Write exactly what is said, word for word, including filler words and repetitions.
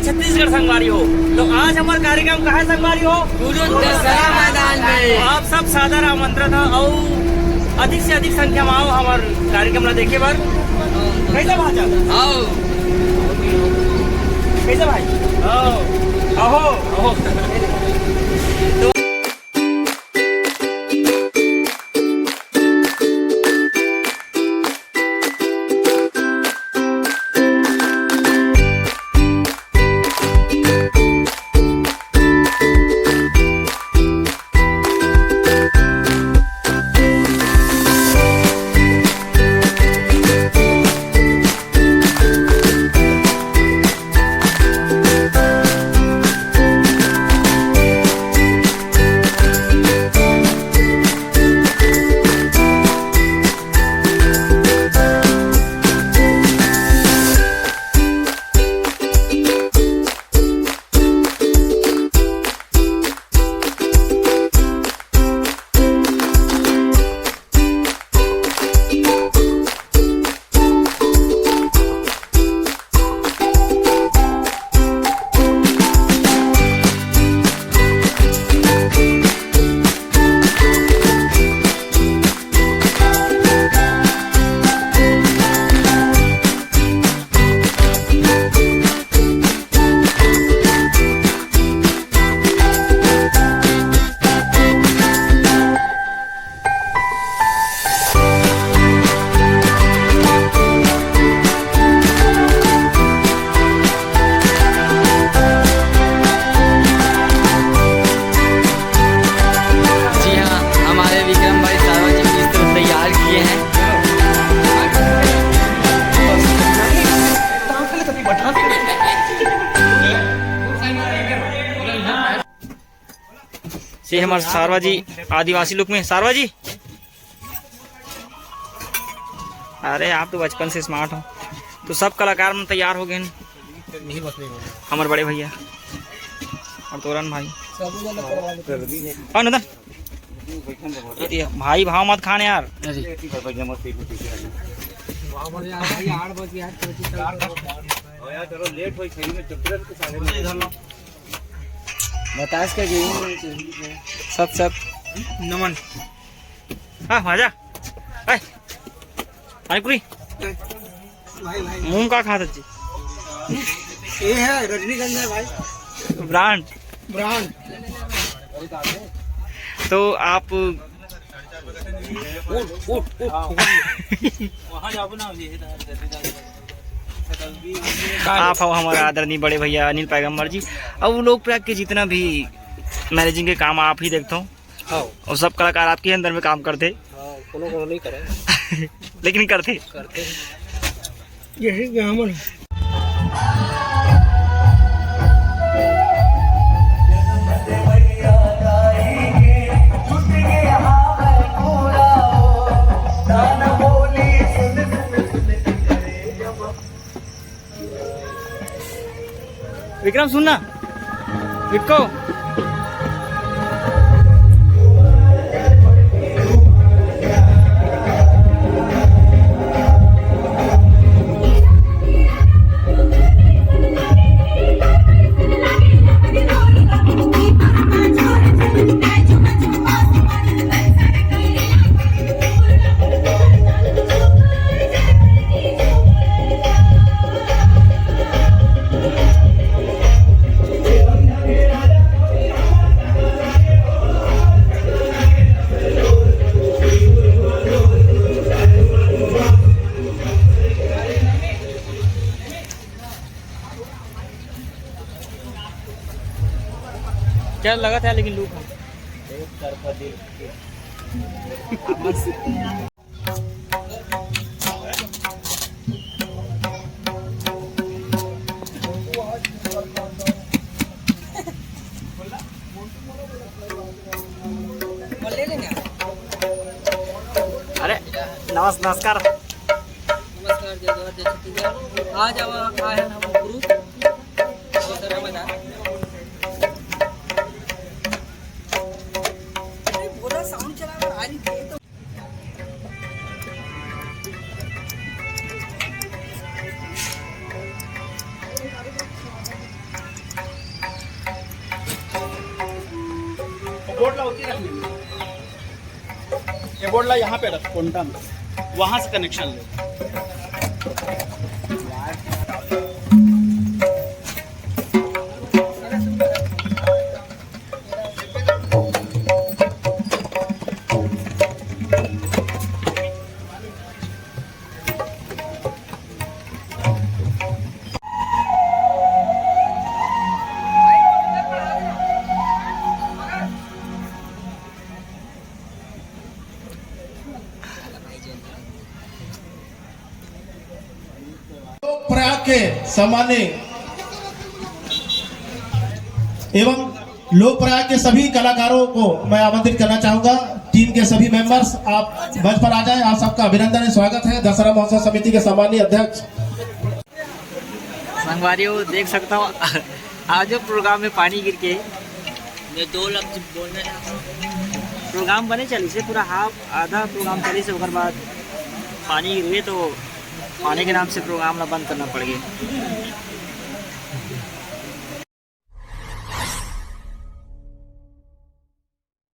छत्तीसगढ़ संगवारी हो। तो आज हमर कार्यक्रम कहाँ हे संगवारी हो? गुरु दशहरा मैदान में। आप सब सादर आमंत्रित हो अउ अधिक से अधिक संख्या में आओ हमर कार्यक्रम ला देखे बर। कैसे भांचा? आओ। कैसे भाई? आओ। अहो। अहो। जी हाँ, हमारे विक्रम भाई साहब जी किस तरह तैयार किए हैं। से हमारे सारवा जी, आदिवासी लुक में सारवा जी। अरे, आप तो बचपन से स्मार्ट हो। तो सब कलाकार मन तैयार हो गए हैं। हमारे बड़े भैया और तोरन भाई और नंदन। ये भाई, भाव मत खान यार। अरे। बतास का गेहूं। सत सत। नमन। हाँ, मजा। ए, पानीपुरी। भाई, भाई। मूंग का खात जी? ये है रजनीगंधा है भाई। ब्रांड। ब्रांड। तो आप उठ, उठ, उठ। आप हो हमारे आदरणीय बड़े भैया अनिल पैगंबर जी। अब वो लोग प्रयाग के जितना भी मैनेजिंग के काम आप ही देखते हो। हाँ। और सब कलाकार आपके अंदर में काम करते। हाँ, कोनो, कोनो नहीं करे। लेकिन करते। करते। यही ब्राह्मण है। विक्रम, सुन ना। विक्को। क्या लगा था लेकिन लुक? अरे, नमस-, नमस्कार। नमस्कार, जय जोहार, जय छत्तीसगढ़। आज आवा, आए हैं हम गुरु, गुरु सर रमन। अरे, बोला साउंड चला रहा, आज ये तो। ये बोर्ड ला यहाँ पे रख, कोंटा में, वहाँ से कनेक्शन ले। प्रयाग के सम्माननीय एवं लोक प्रयाग के सभी कलाकारों को मैं आमंत्रित करना चाहूंगा। टीम के सभी मेंबर्स, आप मंच पर आ जाएं। आप सबका अभिनंदन है, स्वागत है। दशहरा महोत्सव समिति के सम्माननीय अध्यक्ष। संगवारी हो, देख सकता हूँ आज प्रोग्राम में पानी गिर के मैं दो लफ्ज बोलना चाहता हूँ। प्रोग्राम बने चलिस हे, पूरा हाफ आधा प्रोग्राम चलिस हे, ओकर बाद पानी गिर गे तो पानी के नाम से प्रोग्राम ला बंद करना पड़ गया।